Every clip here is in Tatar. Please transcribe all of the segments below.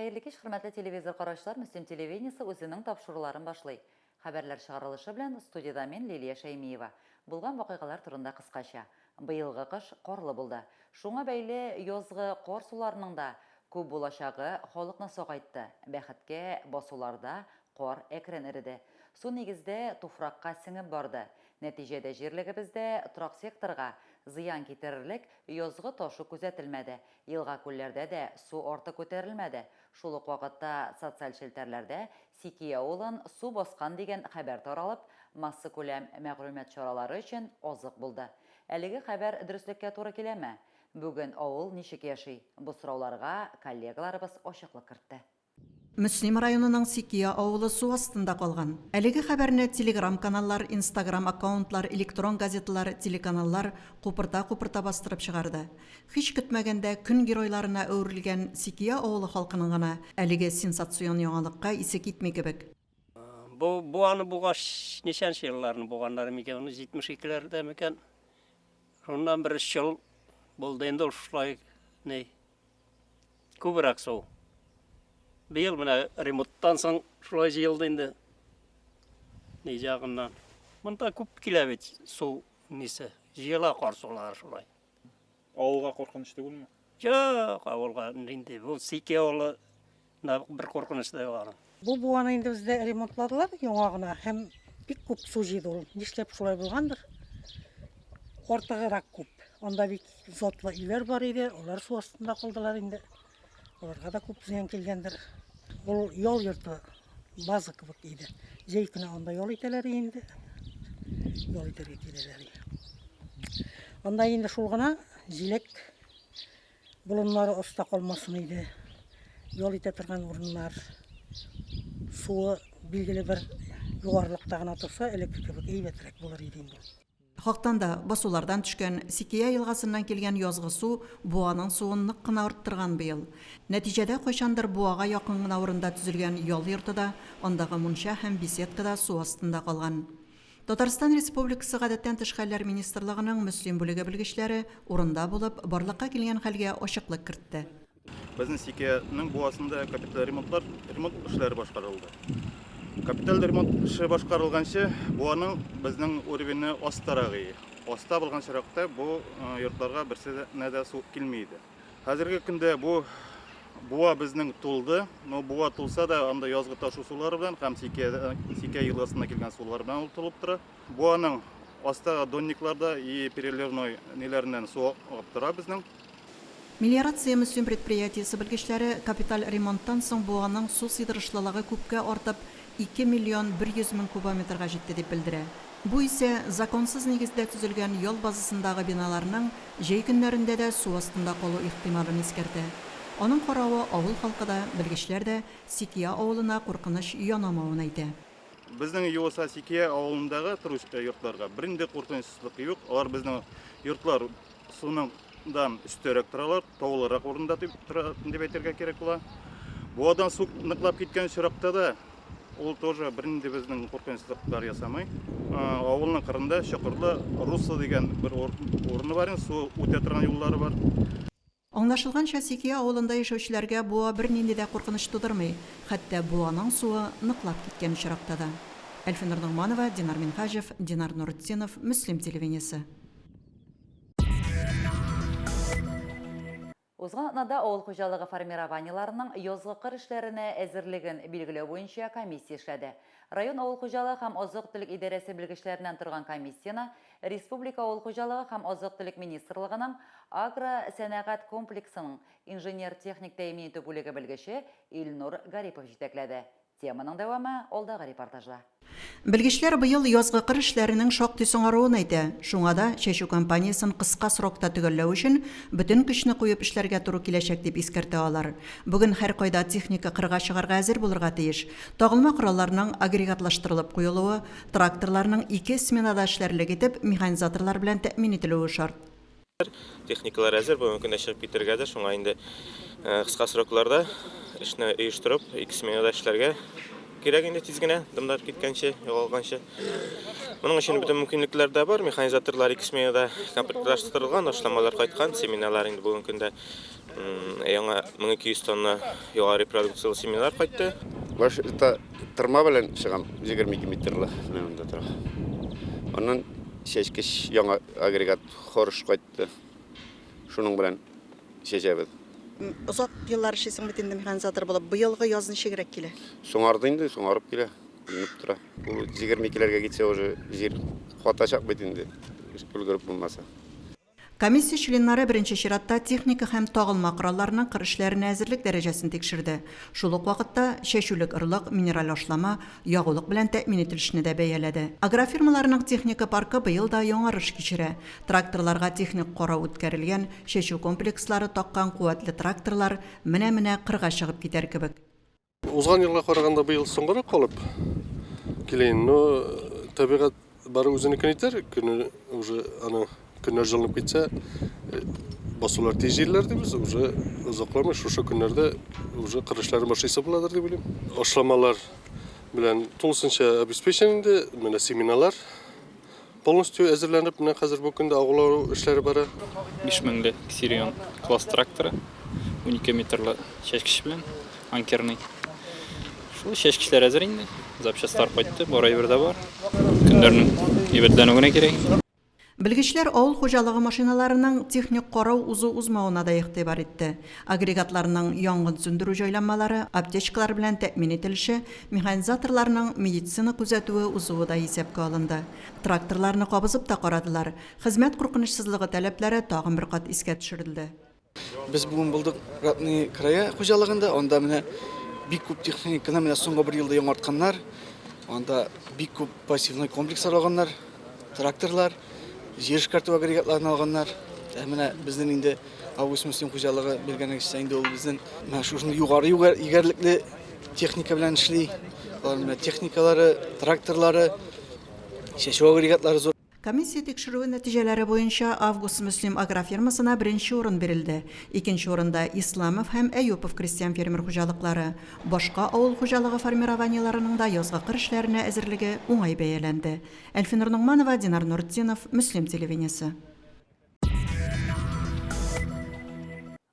Хәерле кич, хөрмәтле телевизор караучылар, Мөслим телевидениесе үзенең тапшыруларын башлый. Хәбәрләр чыгарылышы белән студиядә мин, Лилия Шәймиева. Булган вакыйгалар турында кыскача. Быелгы кыш карлы булды. Шуңа бәйле язгы кар суларының да күп булачагы халыкны сагайтты. Бәхеткә, басуларда кар әкрен эреде. Су нигездә туфракка сеңеп барды. Нәтиҗәдә җирлегебездә торак секторга зыян китерерлек язгы ташу күзәтелмәде. Елга-күлләрдә дә су артык күтәрелмәде. Шул ук вакытта социаль челтәрләрдә Сикия авылын су баскан дигән хәбәр таралып, массакүләм мәгълүмат чаралары өчен азык булды. Әлеге хәбәр дөреслеккә туры киләме? Бүген авыл ничек яши? Бу сорауларга коллегаларыбыз ачыклык кертте. Мөслим районының Сикия авылы су астында калган. Әлеге хәбәрне телеграм-каналлар, инстаграм-аккаунтлар, электрон газеталар, телеканаллар купырта-купырта бастырып чыгарды. Һич көтмәгәндә көн геройларына әверелгән Сикия авылы халкының гына әлеге сенсацион яңалыкка исе китми кебек. Бу буаны бугач, ничәнче елларны буганнар микән, аны 72-ләрдә микән? Шуннан бер өч ел булды инде ул шулай ни. Күбрәк су. Быел менә ремонттан соң шулай җыелды инде. Ни ягыннан. Монда күп килә бит су нисе. Җыела кар сулары шулай. Авылга куркыныч түгелме? Юк, авылга нинди. Бу Сике авылы бер куркыныч та юк аның. Бу буаны инде бездә ремонтладылар яңа гына һәм бик күп су җыйды ул. Нишләп шулай булгандыр? Артыграк күп. Анда бит затлы өйләр бар иде, алар су астында калдылар инде. Аларга да күп зыян килгәндер. Ул ял йорты, база кебек иде. Җәй көне анда ял итәләр инде. Ял итәргә киләләр. Анда инде шул гына җиләк болыннары оста калмасын иде. Ял итә торган урыннар. Суы билгеле бер югарылыкта гына торса, элекке кебек әйбәтрәк булыр иде инде. Хактан да, басулардан төшкән, Сикия елгасыннан килгән язгы су буаның суын нык кына арттырган быел. Нәтиҗәдә, кайчандыр буага якын гына урында төзелгән ял йорты да, андагы мунча һәм беседка да су астында калган. Татарстан Республикасы Гадәттән тыш хәлләр министрлыгының Мөслим бүлеге белгечләре урында булып, барлыкка килгән хәлгә ачыклык кертте. Безнең Сикиянең буасында капиталь ремонтлар, ремонт эшләре башкарылды. Капиталь ремонт эше башкарылганчы, буаның безнең уровене астарак иде. Аста булган чиракта бу э, йортларга берсенә дә су килми иде. Хәзерге көндә бу буа безнең тулды, но буа тулса да, анда язгы ташу сулары белән һәм Сикия, Сикия елгасына килгән сулар белән ул тулып тора. Буаның астагы донникларда и переливной ниләреннән су агып тора безнең. Мелиорация Мөслим предприятиесе белгечләре капиталь ремонттан соң буаның су сыйдырышлылыгы күпкә артып, 2 миллион 100 мең кубометрга җитте дип белдерә. Бу исә законсыз нигездә төзелгән ял базасындагы биналарның җәй көннәрендә дә су астында калу ихтималын искәртә. Аның каравы, авыл халкы да, белгечләр дә Сикия авылына куркыныч янамавын әйтә. Безнең Юоса Сикия авылындагы торучы йортларга бернинди куркынычсызлык юк. Алар безнең йортлар суның дан өстәрәк торалар, таулырак урында дип тора дип әйтергә кирәк була. Буадан су ныклап киткән очракта да ул тоже бернинди безнең куркынычсызлыклар ясамый. Авылның кырында чокырлы русло дигән бер урыны бар, су үтә торган юллары бар. Аңлашылганча, Сикия авылында яшәүчеләргә буа бернинди дә куркыныч тудырмый, хәтта буаның суы ныклап киткән очракта да. Әлфинур Ногманова, Динар Минһаҗев, Динар Нуретдинов, Мөслим телевидениесе. Узган атнада авыл хуҗалыгы формированиеләренең язгы кыр эшләренә әзерлеген билгеләү буенча комиссия эшләде. Район авыл хуҗалыгы һәм азык-төлек идарәсе белгечләреннән торган комиссияне Республика Авыл хуҗалыгы һәм азык-төлек министрлыгының агросәнәгать комплексының инженер-техник тәэмин итү бүлеге белгече Илнур Гарипов җитәкләде. Теманың дәвамы алдагы репортажда. Белгечләр быел язгы кыр эшләренең шактый соңаруын әйтә. Шуңа да чәчү кампаниясен кыска срокта төгәлләү өчен бөтен көчне куеп эшләргә туры киләчәк, дип искәртә алар. Бүген һәркайда техника кырга чыгарга әзер булырга тиеш. Тагылма коралларның агрегатлаштырылып куелуы, Тракторларның ике сменада эшләрлек итеп механизаторлар белән тәэмин ителүе шарт. Техникалар әзер, бүгенге көндә чыгып китәргә әзер, шуңа инде кыска срокларда эшне оештырып, ике сменада эшләргә кирәк инде тиз генә, дымлар киткәнче, югалганчы. Моның өчен бөтен мөмкинлекләр дә бар, механизаторлар ике сменада комплектлаштырылган, ашламалар кайткан, семеналар инде бүгенге көндә. Яңа 1200 тонна югары репродукцияле семенар кайтты. Башта тырма белән чыгам, 22 метрлы менә монда тора. Аннан чәчкеч яңа агрегат Хорш кайтты. Шуның белән чәчәбез. Озак еллар эшлисең бит инде механизатор булып. Быелгы яз ничегрәк килә? Соңарды инде, соңарып килә, күренеп тора. Ул 22ләргә китсә уже җир катачак бит инде, өлгереп булмаса. Комиссия членнары беренче чиратта техника һәм тагылма коралларның кыр эшләренә әзерлек дәрәҗәсен тикшерде. Шул ук вакытта чәчүлек орлык, минераль ашлама, ягулык белән тәэмин ителешне дә бәяләде. Агрофирмаларның техника паркы быел да яңарыш кичерә. Тракторларга техник карау үткәрелгән, чәчү комплекслары таккан куәтле тракторлар менә-менә кырга чыгып китәр кебек. Узган елга караганда быел соңгарак калып килә инде. Но табигать бары үзенекен итәр, көне уже аны көннәр җылынып китсә, э, басулар тиз җыелыр дибез, уже озакламый шушы көннәрдә уже кыр эшләрен башлыйсы буладыр дип уйлыйм. Ашламалар белән тулысынча обеспечен инде, менә семеналар Полностью әзерләнеп, менә хәзер бу көндә агулау эшләре бара. 5000 ле Ксирион класс тракторы, 12 метрлы чәчкеч белән, анкерный. Шул чәчкечләр әзер инде, запчастлар кайтты, бар әйбер дә бар. Көннәрнең әйбәтләнү генә кирәк инде. Белгечләр авыл хуҗалыгы машиналарының техник карау узу-узмавына да игътибар итте. Агрегатларның янгын сүндерү җайланмалары, аптечкалар белән тәэмин ителеше, механизаторларның медицина күзәтүе узуы да исәпкә алынды. Тракторларны кабызып та карадылар. Хезмәт куркынычсызлыгы таләпләре тагын бер кат искә төшерелде. Без бүген булдык Родные края хуҗалыгында. Анда менә бик күп техниканы менә соңгы бер елда яңартканнар. Анда бик күп пассивный комплекслар алганнар, тракторлар, җир эшкәртү агрегатларын алганнар. Ә менә безнең инде Август Мөслим хуҗалыгы белгәнегезчә инде ул безнең менә шушындый югары егәрлекле техника белән эшли. Алар менә техникалары, тракторлары, чәчү агрегатлары зур. Комиссия тикшерүе нәтиҗәләре буенча Август Мөслим агрофирмасына беренче урын бирелде. Икенче урында Исламов һәм Әюпов крестьян-фермер хуҗалыклары. Башка авыл хуҗалыгы формированиеләренең дә язгы кыр эшләренә әзерлеге уңай бәяләнде. Әлфинур Ногманова, Динар Нуртдинов, Мөслим телевидениесе.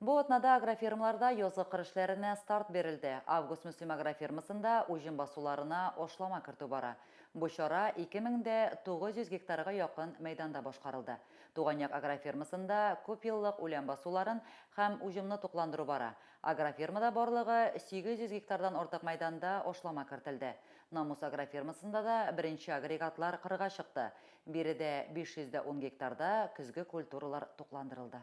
Бу атнада агрофирмаларда язгы кыр эшләренә старт бирелде. Август Мөслим агрофирмасында уҗым басуларына ашлама кертү бара. Бу чара 2900 гектарга якын мәйданда башкарылды. Туган як агрофирмасында күпьеллык үлән басуларын һәм уҗымны тукландыру бара. Агрофирмада барлыгы 800 гектардан артык мәйданда ашлама кертелде. Намус агрофирмасында да беренче агрегатлар кырга чыкты. Биредә 510 гектарда көзге культуралар тукландырылды.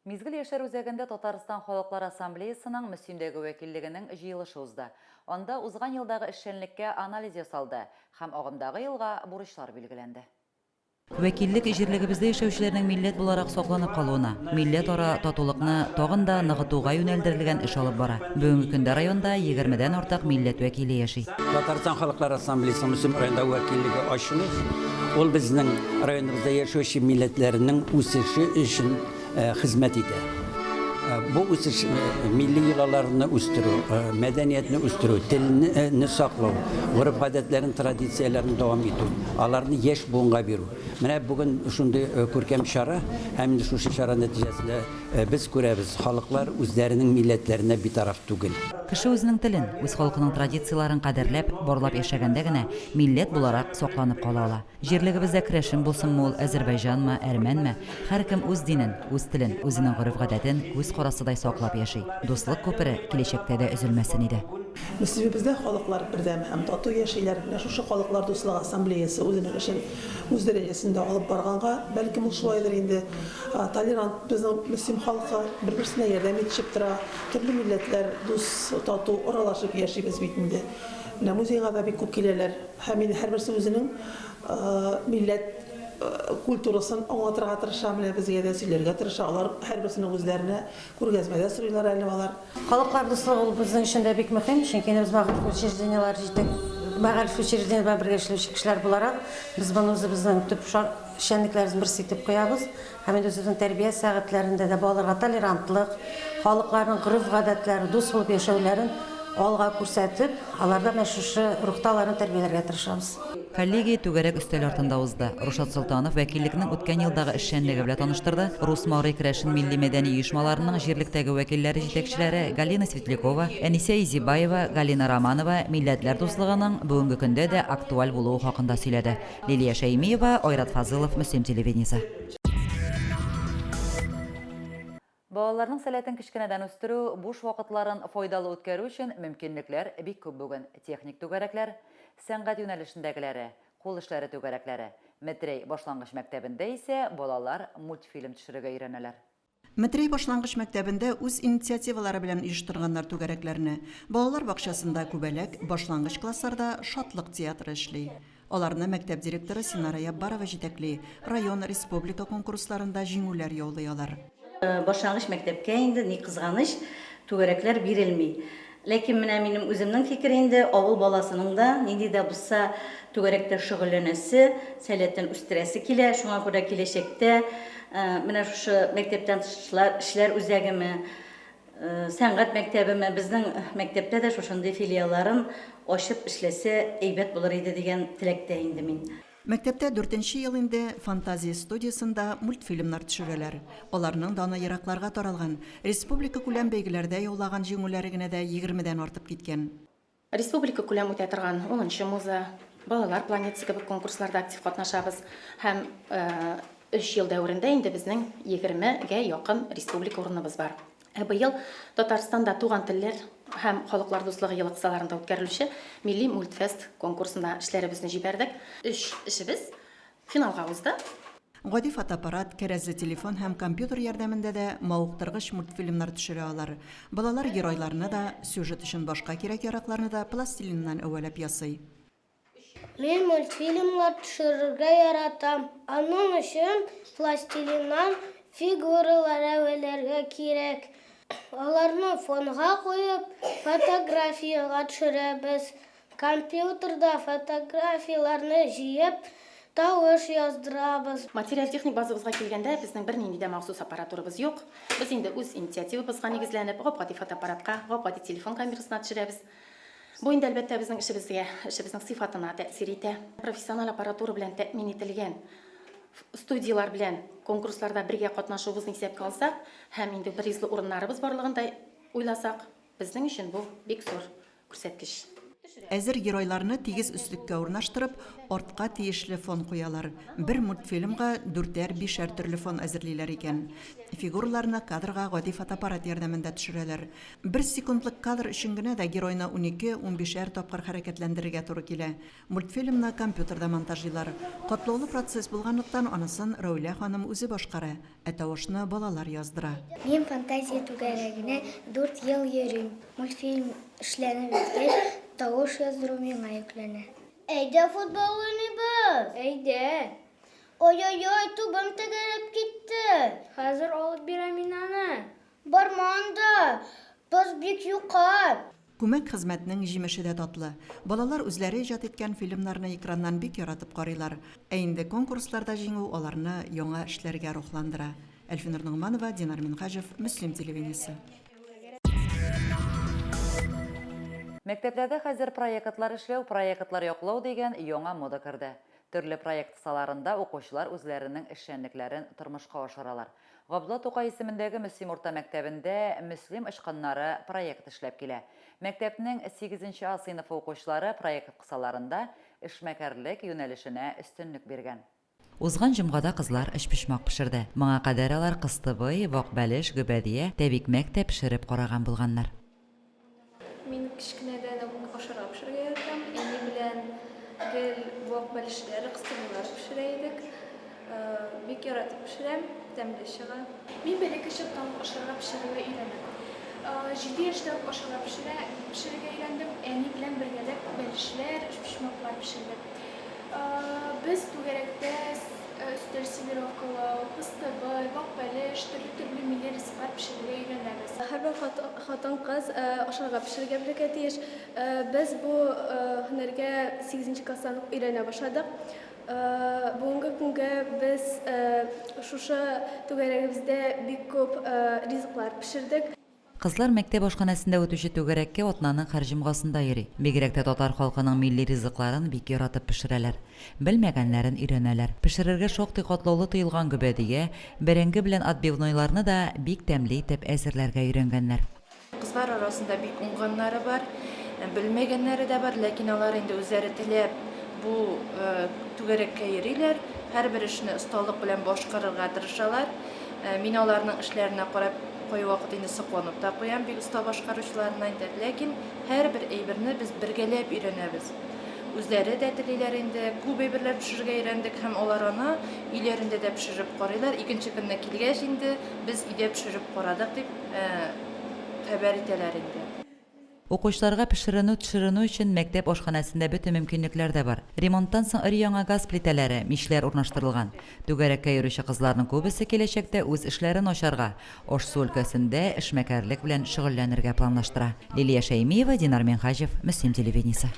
Мизгел яшьләр үзәгендә Татарстан Халыклар Ассамблеясының Мөслимдәге вәкиллегенең җыелышы узды. Анда узган елдагы эшчәнлеккә анализ ясалды һәм агымдагы елга бурычлар билгеләнде. Вәкиллек җирлегебездә яшәүчеләрнең милләт буларак сакланып калуына, милләтара татулыкны тагын да ныгытуга юнәлдерелгән эш алып бара. Бүгенге көндә районда егермедән артык милләт вәкиле яши. Татарстан Халыклар Ассамблеясының Мөслим районындагы вәкиллеге ачылу, ул безнең районыбызда яшәүче милләтләрнең үсеше өчен хезмәт итә. Бу үсеш милли йолаларны үстерү, мәдәниятне үстерү, телне саклау, гореф-гадәтләрен, традицияләрне дәвам итү, аларны яшь буынга бирү. Менә бүген шундый күркәм чара һәм инде шушы чара нәтиҗәсендә без күрәбез, халыклар үзләренең милләтләренә битараф түгел. Кеше үзенең телен, үз халкының традицияләрен кадерләп, барлап яшәгәндә генә милләт буларак сакланып кала ала. Җирлегебездә керәшен булсынмы ул, әзербайҗанмы, әрмәнме, һәркем үз динен, үз телен, үзенең гореф-гадәтен күз карасыдай саклап яши. Дуслык күпере киләчәктә дә өзелмәсен иде. Мөслимебездә халыклар бердәм һәм тату яшиләр. Менә шушы Халыклар дуслыгы ассамблеясе үзенең эшен үз дәрәҗәсендә алып барганга, бәлкем ул шулайдыр инде. Толерант безнең Мөслим халкы, бер-берсенә ярдәм итешеп тора. Төрле милләтләр дус, тату, аралашып яшибез бит инде. Менә музейга да бик күп киләләр. Һәм инде һәрберсе үзенең милләт культурасын аңлатырга тырыша, менә безгә дә сөйләргә тырыша. Алар һәрберсенең үзләренә күргәзмә дә сорыйлар әле алар. Халыклар дуслыгы ул безнең өчен дә бик мөһим, чөнки инде без мәгариф учреждениеләре җитәк, мәгариф учреждениеләре белән бергә эшләүче кешеләр буларак, без моны үзебезнең төп эшчәнлекләребезнең берсе итеп куябыз. Һәм инде үзебезнең тәрбия сәгатьләрендә дә балаларга толерантлык, халыкларның гореф-гадәтләре, дус булып яшәүләрен алга күрсәтеп, аларда менә шушы рухта аларны тәрбияләргә тырышабыз. Коллегия түгәрәк өстәл артында узды. Рушат Солтанов вәкиллекнең үткән елдагы эшчәнлеге белән таныштырды, рус-мари керәшен милли-мәдәни оешмаларының җирлектәге вәкилләре җитәкчеләре Галина Светлякова, Әнисә Изибаева, Галина Романова милләтләр дуслыгының бүгенге көндә дә актуаль булуы хакында сөйләде. Лилия Шәймиева, Айрат Фазылов, Мөслим телевидениесе. Балаларның сәләтен кечкенәдән үстерү, буш вакытларын файдалы үткәрү өчен мөмкинлекләр бик күп бүген. Техник түгәрәкләр, сәнгать юнәлешендәгеләре, кул эшләре түгәрәкләре. Метрәй башлангыч мәктәбендә исә балалар мультфильм төшерергә өйрәнәләр. Метрәй башлангыч мәктәбендә үз инициативалары белән оештырганнар түгәрәкләрне. Балалар бакчасында Күбәләк, башлангыч классларда Шатлык театры эшли. Аларны мәктәп директоры Синара Яббарова җитәкли, район, республика конкурсларында җиңүләр яулый алар. Башлангыч мәктәпкә инде, ни кызганыч, түгәрәкләр бирелми. Ләкин менә минем үземнең фикер инде, авыл баласының да нинди дә булса түгәрәктә шөгыльләнәсе, сәләтен үстерәсе килә. Шуңа күрә киләчәктә менә шушы мәктәптән тыш эшләр үзәгеме, Сәнгать мәктәбеме, безнең мәктәптә дә шушындый филиалларын ачып эшләсә әйбәт булыр иде дигән теләктә инде мин. Мәктәптә дүртенче ел инде Фантазия студиясендә мультфильмнар төшерәләр. Аларның даны еракларга таралган, республикакүләм бәйгеләрдә яулаган җиңүләре генә дә егермедән артып киткән. Республика күләм үтә торган Унынчы муза, Балалар планетасы кебек конкурсларда актив катнашабыз һәм өч ел дәверендә инде безнең 20 гә якын республика урыныбыз бар. Ә быел Татарстанда Туган телләр һәм халыклар дуслыгы елы кысаларында үткәрелүче Милли мультфест конкурсына эшләребезне җибәрдек. Өч эшебез Финалга узды. Гади фотоаппарат, кәрәзле телефон һәм компьютер ярдәмендә дә мавыктыргыч мультфильмнар төшерә алар. Балалар геройларны да, сюжет өчен башка кирәк-яракларны да пластилиннан әвәләп ясый. Мин мультфильмнар төшерергә яратам. Аның өчен пластилиннан фигуралар әвәләргә кирәк. Аларны фонга куеп, фотографиягә төшерәбез. Компьютерда фотографияләрне җыеп, тавыш яздырабыз. Материаль-техник базабызга килгәндә, безнең бернинди дә махсус аппаратурабыз юк. Без инде үз инициативабызга нигезләнеп, гап-гади фотоаппаратка, гап-гади телефон камерасына төшерәбез. Бу инде, әлбәттә, безнең эшебезгә, эшебезнең сыйфатына тәэсир итә. Профессиональ аппаратура белән тәэмин ителгән студияләр белән конкурсларда бергә катнашуыбызны исәпкә алсак һәм инде призлы урыннарыбыз барлыгын да уйласак, безнең өчен бу бик зур күрсәткеч. Әзер геройларны тигез өслеккә урнаштырып, артка тиешле фон куялар. Бер мультфильмга дүртәр, бишәр төрле фон әзерлиләр икән. Фигураларны кадрга гади фотоаппарат ярдәмендә төшерәләр. Бер секундлык кадр өчен генә дә геройны унике, унбишәр тапкыр хәрәкәтләндерергә туры килә. Мультфильмны компьютерда монтажлыйлар. Катлаулы процесс булганлыктан, анысын Рәүлә ханым үзе башкара. Ә тавышны балалар яздыра. Мин фантазия түгәрәгенә дүрт ел йөрим. Мультфильм эшләнеп беткәч, тавыш яздыру миңа йөкләнә. Әйдә футбол уйныйбыз! Әйдә! Ой-ой-ой, тубым тәгәрәп китте! Хәзер алып бирәм мин аны. Барма анда, боз бик юка. Күмәк хезмәтнең җимеше дә татлы. Балалар үзләре иҗат иткән фильмнарны экраннан бик яратып карыйлар. Ә инде конкурсларда җиңү аларны яңа эшләргә рухландыра. Әлфинур Ногманова, Динар Минһаҗев, Мөслим телевидениесе. Мәктәпләрдә хәзер проектлар эшләү, проектлар яклау дигән яңа мода керде. Төрле проект кысаларында укучылар үзләренең эшчәнлекләрен тормышка ашыралар. Габдулла Тукай исемендәге Мөслим урта мәктәбендә Мөслим очкыннары проекты эшләп килә. Мәктәпнең сигезенче А сыйныфы укучылары проект кысаларында эшмәкәрлек юнәлешенә өстенлек биргән. Узган җомгада кызлар өчпочмак пешерде. Моңа кадәр алар кыстыбый, вак бәлеш, гөбәдия, тәбикмәк тә пешереп караган булганнар. Мин кечкенәдән үк ашарга пешерергә яратам. Әни белән гел вак бәлешләр, кыстыбыйлар пешерә идек. Бик яратып пешерәм, тәмле чыга. Мин бәләкәй чактан ук ашарга пешерергә өйрәндем. Җиде яшьтә үк ашарга пешерә, пешерергә өйрәндем. Әни белән бергәләп бәлешләр, өчпочмаклар пешердек. Без түгәрәктә өстәл сервировкалау, кыстыбый, вак бәлеш, төрле-төрле милли ризыклар пешерергә өйрәнәбез. Һәрбер хатын-кыз ашарга пешерергә белергә тиеш. Без бу һөнәргә сигезенче класстан ук өйрәнә башладык. Бүгенге көнгә без шушы түгәрәгебездә бик күп ризыклар пешердек. Кызлар мәктәп ашханәсендә үтүче түгәрәккә атнаның һәр җомгасында йөри. Бигрәк тә татар халкының милли ризыкларын бик яратып пешерәләр. Белмәгәннәрен өйрәнәләр. Пешерергә шактый катлаулы тоелган гөбәдия, бәрәңге белән отбивнойларны да бик тәмле итеп әзерләргә өйрәнгәннәр. Кызлар арасында бик уңганнары бар, белмәгәннәре дә бар, ләкин алар инде үзләре теләп бу түгәрәккә йөриләр, һәрбер эшне осталык белән башкарырга тырышалар. Мин аларның эшләренә карап кайвакыт инде сокланып та куям, бик оста башкаручыларына инде. Ләкин һәрбер әйберне без бергәләп өйрәнәбез. Үзләре дә телиләр инде, күп әйберләр пешерергә өйрәндек һәм алар аны өйләрендә дә пешереп карыйлар. Икенче көнне килгәч инде, без өйдә пешереп карадык дип хәбәр итәләр инде. Укучыларга пешеренү-төшеренү өчен мәктәп ашханәсендә бөтен мөмкинлекләр дә бар. Ремонттан соң өр-яңа газ плитәләре, мичләр урнаштырылган. Түгәрәккә йөрүче кызларның күбесе киләчәктә үз эшләрен ачарга, аш-су өлкәсендә эшмәкәрлек белән шөгыльләнергә планлаштыра. Лилия Шәймиева, Динар Минһаҗев, Мөслим телевидениесе.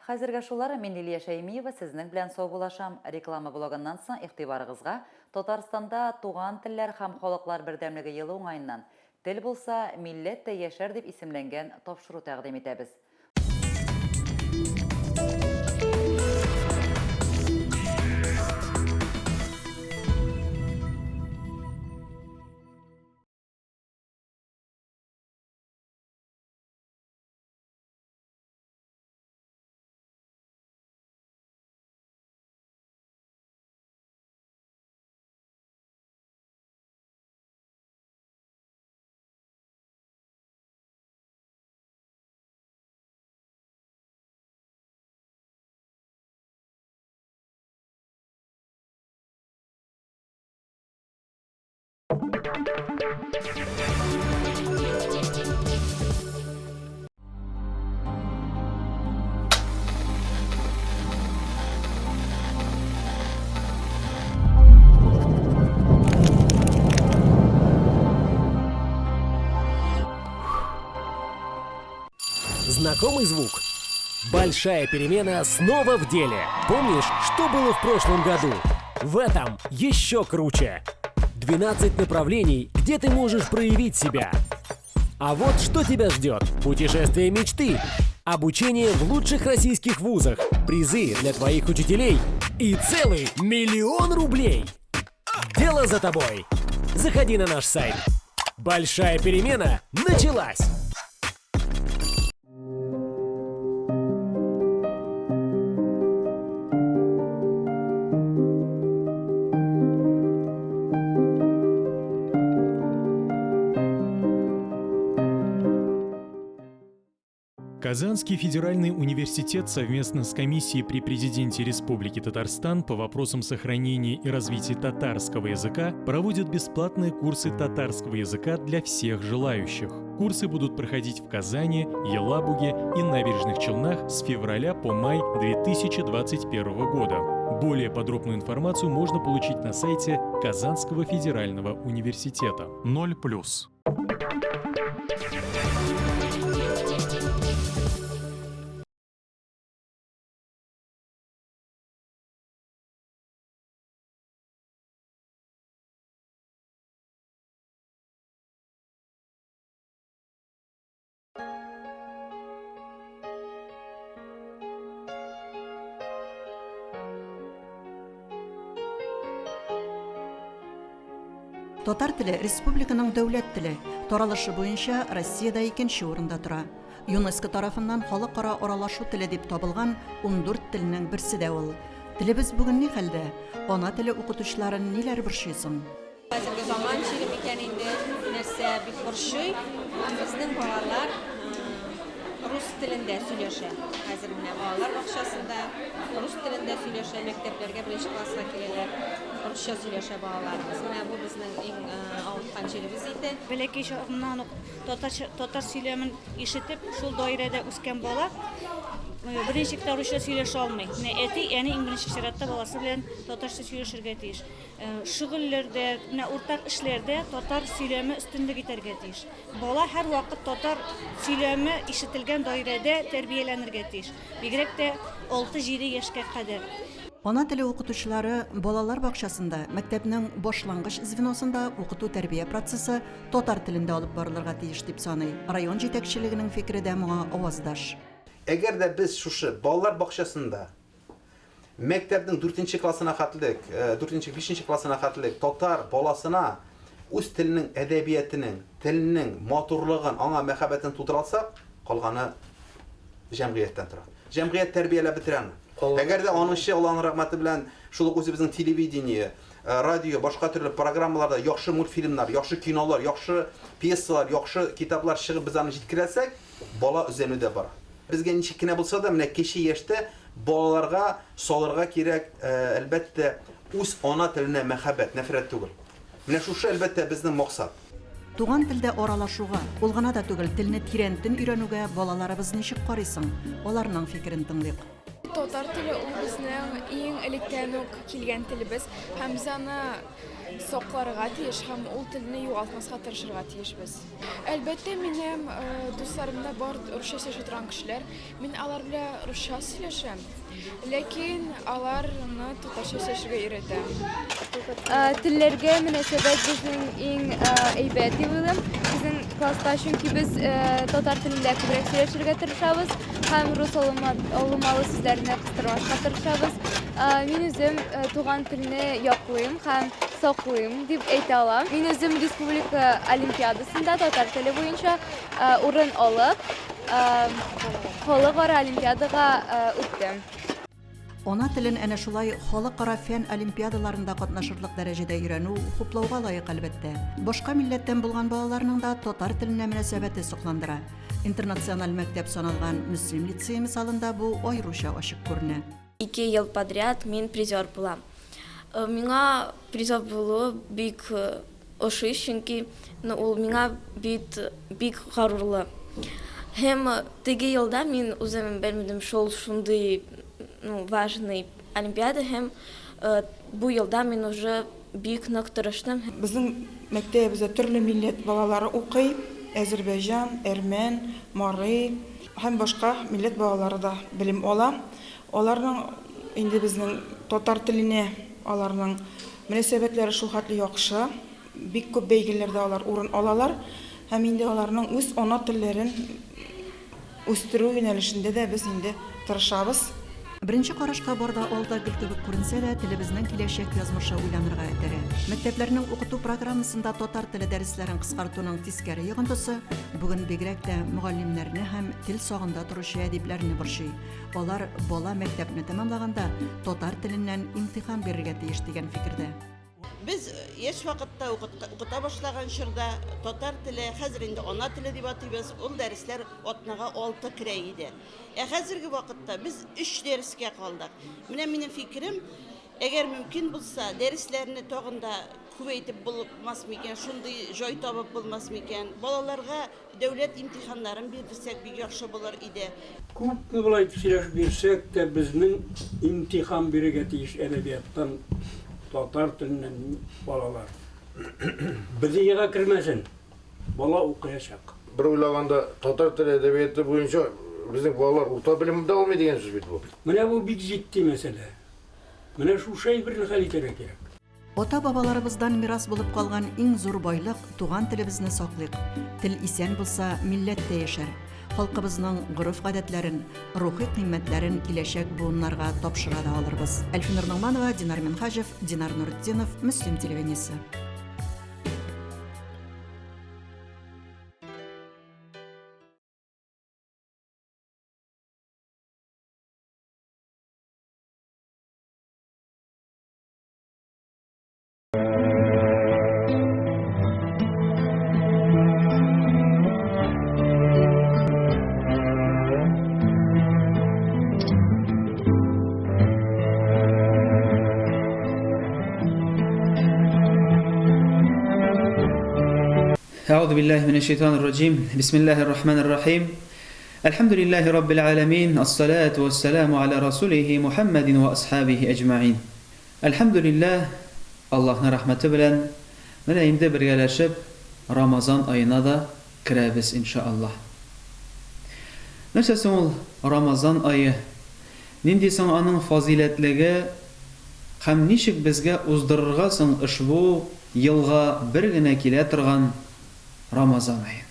Хәзергә шулар, мин Лилия Шәймиева сезнең белән саубуллашам. Реклама блогыннан соң игътибарыгызга Татарстанда Туган телләр һәм халыклар бердәмлеге елы уңаеннан Тел булса, милләт тә яшәр дип исемләнгән тапшыру тәкъдим итәбез. Знакомый звук? Большая перемена снова в деле. Помнишь, что было в прошлом году? В этом еще круче. 12 направлений, где ты можешь проявить себя. А вот что тебя ждет. Путешествие мечты, обучение в лучших российских вузах, призы для твоих учителей и целый миллион рублей. Дело за тобой. Заходи на наш сайт. Большая перемена началась! Казанский федеральный университет совместно с комиссией при президенте Республики Татарстан по вопросам сохранения и развития татарского языка проводит бесплатные курсы татарского языка для всех желающих. Курсы будут проходить в Казани, Елабуге и Набережных Челнах с февраля по май 2021 года. Более подробную информацию можно получить на сайте Казанского федерального университета. 0+. Татар теле республиканың дәүләт теле, таралышы буенча Россиядә икенче урында тора. ЮНЕСКО тарафыннан халыкара аралашу теле дип табылган 14 телнең берсе дә ул. Телебез бүген ни хәлдә? Ана теле укытучыларын ниләр борчый соң? Хәзерге заман чире микән инде, нәрсә бик борчый. Безнең балалар рус телендә сөйләшә. Хәзер менә балалар бакчасында рус телендә сөйләшә, мәктәпләргә беренче класска киләләр, русча сөйләшә балаларыбыз. Менә бу безнең иң авырткан җиребез инде. Бәләкәй чагыннан ук татарча, татар сөйләмен ишетеп, шул даирәдә үскән бала берничек тә русча сөйләшә алмый. Менә әти, әни иң беренче чиратта баласы белән татарча сөйләшергә тиеш. Шөгыльләрдә, менә уртак эшләрдә татар сөйләме өстенлек итәргә тиеш. Бала һәрвакыт татар сөйләме ишетелгән даирәдә тәрбияләнергә тиеш. Бигрәк тә 6-7 яшькә кадәр. Ана теле укытучылары балалар бакчасында, мәктәпнең башлангыч звеносында укыту-тәрбия процессы татар телендә алып барылырга тиеш дип саный. Район җитәкчелегенең фикере дә моңа аваздаш. Әгәр дә без шушы балалар бакчасында мәктәпнең дүртенче классына хәтлек, дүртенче, бишенче классына хәтлек татар баласына үз теленең әдәбиятенең, теленең матурлыгын, аңа мәхәббәтен тудыра алсак, калганы җәмгыятьтән тора. Җәмгыять тәрбияләп бетерә аны. Әгәр дә аныңчы Аллаһның рәхмәте белән шул ук үзебезнең телевидение, радио, башка төрле программаларда яхшы мультфильмнар, яхшы кинолар, яхшы пьесалар, яхшы китаплар чыгып без аны җиткерәсәк, бала өзәнүдә бара. Безгә ничек кенә булса да, менә кече яшьтә балаларга салырга кирәк, әлбәттә, үз ана теленә мәхәббәт, нәфрәт түгел. Менә шушы, әлбәттә, безнең максат. Туган телдә аралашуга, ул гына да түгел, телне тирәнтен өйрәнүгә балаларыбыз ничек карый соң? Аларның фикерен тыңлыйк. Татар теле ул безнең иң электән үк килгән телебез һәм без аны сакларга тиеш һәм ул телне югалтмаска тырышырга тиешбез. Әлбәттә, минем дусларымда бар русча сөйләшә торган кешеләр. Мин алар белән русча сөйләшәм, ләкин аларны татарча сөйләшергә өйрәтәм. Телләргә мөнәсәбәт безнең иң әйбәт дип уйлыйм. Безнең класста, чөнки без татар телендә күбрәк сөйләшергә тырышабыз һәм рус алынмалы сүзләрне кыстырмаска тырышабыз. Мин үзем туган телне яклыйм һәм саклыйм дип әйтә алам. Мин үзем республика олимпиадасында татар теле буенча урын алып, халыкара олимпиадага үттем. Ана телен әнә шулай халыкара фән олимпиадаларында катнашырлык дәрәҗәдә өйрәнү хуплауга лаек, әлбәттә. Башка милләттән булган балаларның да татар теленә мөнәсәбәте сокландыра. Интернациональ мәктәп саналган Мөслим лицее мисалында бу аеруча ачык күренә. Ике ел подряд мин призер булам. Миңа призер булу бик ошый, чөнки ну ул миңа бит бик горурлы. Һәм теге елда мин үзем белмәдем шул шундый ну важный олимпиада һәм бу елда мин уже бик нык тырыштым. Безнең мәктәбебездә төрле милләт балалары укый, әзербәйҗан, әрмән, мари һәм башка милләт балалары да белем ала. Аларның инде безнең татар теленә аларның мөнәсәбәтләре шулхәтле яхшы, бик күп бәйгеләрдә алар урын алалар һәм инде аларның үз ана телләрен үстерү юнәлешендә дә без инде тырышабыз. Беренче карашка бар да ал да гөл кебек күренсә дә, телебезнең киләчәк язмышы уйланырга этәрә. Мәктәпләрнең укыту программасында татар теле дәресләрен кыскартуның тискәре йогынтысы бүген бигрәк тә мөгаллимнәрне һәм тел сагында торучы әдипләрне борчый. Алар бала мәктәпне тәмамлаганда татар теленнән имтихан бирергә тиеш дигән фикердә. Без яшь вакытта укыта башлаган чорда татар теле, хәзер инде ана теле дип атыйбыз, ул дәресләр атнага алты керә иде. Ә хәзерге вакытта без өч дәрескә калдык. Менә минем фикерем, әгәр мөмкин булса, дәресләрне тагын да күбәйтеп булмас микән, шундый җай табып булмас микән? Балаларга Дәүләт имтиханнарын бирдерсәк бик яхшы булыр иде. Күпме болай итеп сөйләшеп йөрсәк тә, безнең имтихан бирергә тиеш әдәбияттан, татар теленнән балалар. БДИга кермәсен, бала укыячак. Бер уйлаганда, татар теле әдәбияты буенча безнең балалар урта белем дә алмый дигән сүз бит бу. Менә бу бик җитди мәсьәлә. Менә шушы әйберне хәл итәргә кирәк. Ата-бабаларыбыздан мирас булып калган иң зур байлык, туган телебезне саклыйк. Тел исән булса, милләт тә яшәр. Халкыбызның гореф-гадәтләрен, рухи кыйммәтләрен киләчәк буыннарга тапшыра да алырбыз. Әлфинур Ногманова, Динар Минһаҗев, Динар Нуретдинов, Мөслим телевидениесе. أعوذ بالله من الشيطان الرجيم بسم الله الرحمن الرحيم الحمد لله رب العالمين الصلاة والسلام على رسوله محمد وأصحابه أجمعين Әлхәмдүлилләһ, Аллаһның рәхмәте белән, менә инде бергәләшеп Рамазан аена да керәбез, иншаАллаһ. Нәрсә соң ул Рамазан ае? Нинди соң аның фазыйләтлеге, һәм ничек безгә уздырырга соң ошбу елга бер генә килә торган Рамазан аен?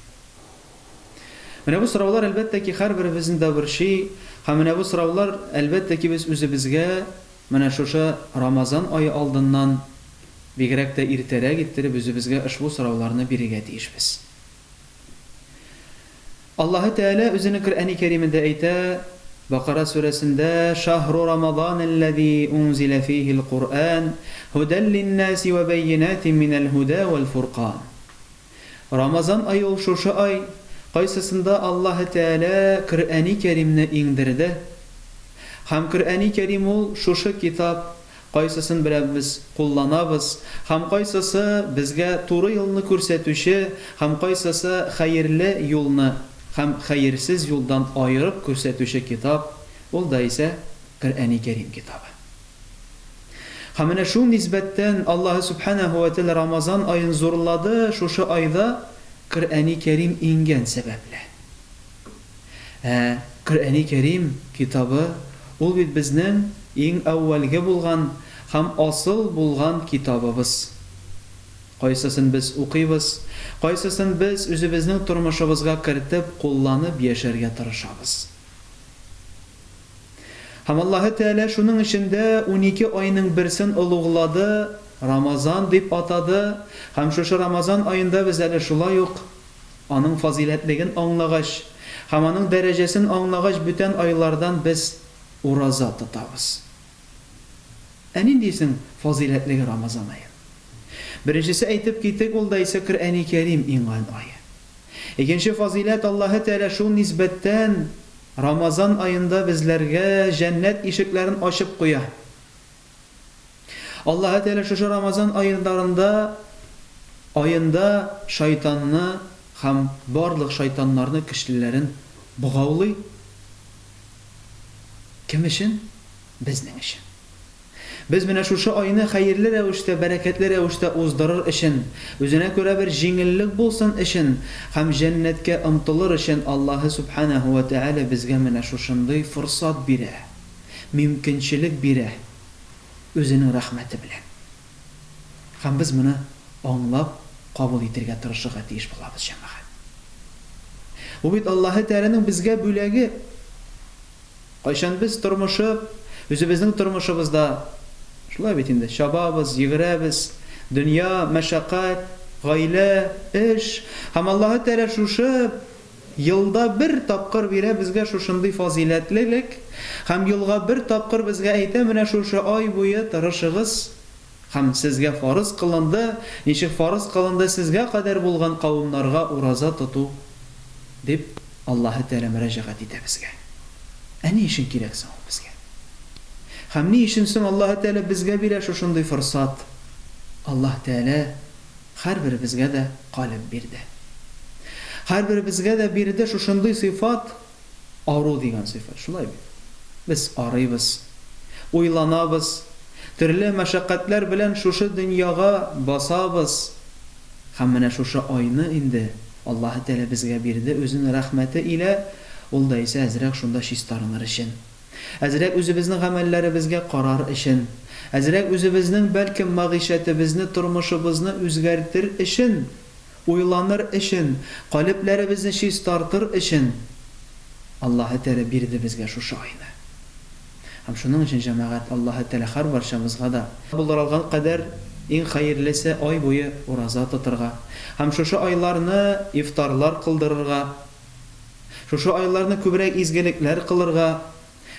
Менә бу сораулар, әлбәттә ки, һәрберебезне дә борчый, һәм менә бу сораулар, әлбәттә ки, без үзебезгә менә шушы Рамазан ае алдыннан, бигрәк тә иртәрәк иттереп үзебезгә ошбу сорауларны бирергә тиешбез. Аллаһы Тәгалә Үзенең Коръәни Кәримендә әйтә, Бакара сүрәсендә, Шаһру Рамазанәлләзи унзилә фиһил Коръән, һүдәл линнәси вә бәййинәтин минәл һүдә вәл фуркан. Рамазан ае ул шушы ай, кайсысында Аллаһы Тәгалә Коръәни Кәримне иңдерде. Һәм Коръәни Кәрим ул шушы китап, кайсысын белән без кулланабыз, һәм кайсысы безгә туры юлны күрсәтүче, һәм кайсысы хәерле юлны һәм хәерсез юлдан аерып күрсәтүче китап, ул да исә Коръәни Кәрим китабы. Һәм менә шул нисбәттән Аллаһы Сүбхәнәһү вә Тәгалә Рамазан аен зурлады, шушы айда Коръәни Кәрим иңгән сәбәпле. Ә Коръәни Кәрим китабы ул бит безнең иң әүвәлге булган һәм асыл булган китабыбыз. Кайсысын без укыйбыз, кайсысын без үзебезнең тормышыбызга кертеп, кулланып яшәргә тырышабыз. Һәм Аллаһы Тәгалә шуның эчендә 12 айның берсен олуглады, Рамазан дип атады, һәм шушы Рамазан аенда без әле шулай ук аның фазыйләтлеген аңлагач һәм аның дәрәҗәсен аңлагач бүтән айлардан без ураза тотабыз. Ә нинди соң фазыйләтлеге Рамазан аеның? Беренчесе әйтеп китек, ул да исә Коръәни Кәрим иңгән ае. Икенче фазыйләт, Аллаһы Тәгалә шул нисбәттән Рамазан аенда безләргә җәннәт ишекләрен ачып куя. Аллаһы Тәгалә шушы Рамазан аендарында аенда шайтанны һәм барлык шайтаннарны көчлеләрен богаулый. Кем өчен? Безнең өчен. Без менә шушы айны хәерле рәвештә, бәрәкәтле рәвештә уздырыр өчен, үзенә күрә бер җиңеллек булсын өчен һәм җәннәткә омтылыр өчен Аллаһы Сүбхәнәһү вә Тәгалә безгә менә шушындый форсат бирә, мөмкинчелек бирә Үзенең рәхмәте белән. Һәм без моны аңлап, кабул итергә тырышырга тиеш булабыз, җәмәгать. Бу бит Аллаһы Тәгаләнең безгә бүләге. Кайчан без тормышы, үзебезнең тормышыбызда, шулай бит инде, чабабыз, йөгерәбез, дөнья, мәшәкать, гаилә, эш, һәм Аллаһы Тәгалә шушы елда бер тапкыр бирә безгә шушындый фазыйләтлелек, һәм елга бер тапкыр безгә әйтә, менә шушы ай буе тырышыгыз, һәм сезгә фарыз кылынды, ничек фарыз кылынды сезгә кадәр булган кавымнарга ураза тоту, дип Аллаһы Тәгалә мөрәҗәгать итә безгә. Ә ни өчен кирәк соң ул безгә? Һәм ни өчен соң Аллаһы Тәгалә безгә бирә шушындый форсат? Аллаһ Тәгалә һәрберебезгә дә калеб бирде. Һәрберебезгә дә бирде шушындый сыйфат, ару дигән сыйфат, шулай бит? Без арыйбыз, уйланабыз, төрле мәшәкатьләр белән шушы дөньяга басабыз. Һәм менә шушы айны инде Аллаһы Тәгалә безгә бирде Үзенең рәхмәте илә, ул да исә әзрәк шунда чистарыныр өчен. Әзрәк үзебезнең гамәлләребезгә карар өчен. Әзрәк үзебезнең, бәлкем, мәгыйшәтебезне, тормышыбызны үзгәртер өчен, уйланыр өчен, калебләребезне чистартыр өчен Аллаһы Тәгалә бирде безгә шушы айны. Һәм шуның өчен, җәмәгать, Аллаһы Тәгалә һәрбарчабызга да. Булдыралган кадәр иң хәерлесе ай буе ураза тотырга һәм шушы айларны ифтарлар кылдырырга, шушы айларны күбрәк изгелекләр кылырга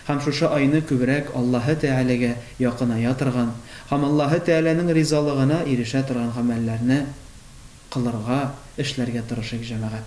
һәм шушы айны күбрәк Аллаһы Тәгаләгә якыная торган һәм Аллаһы Тәгаләнең ризалыгына ирешә торган гамәлләрне кылырга, эшләргә тырышыйк, җәмәгать.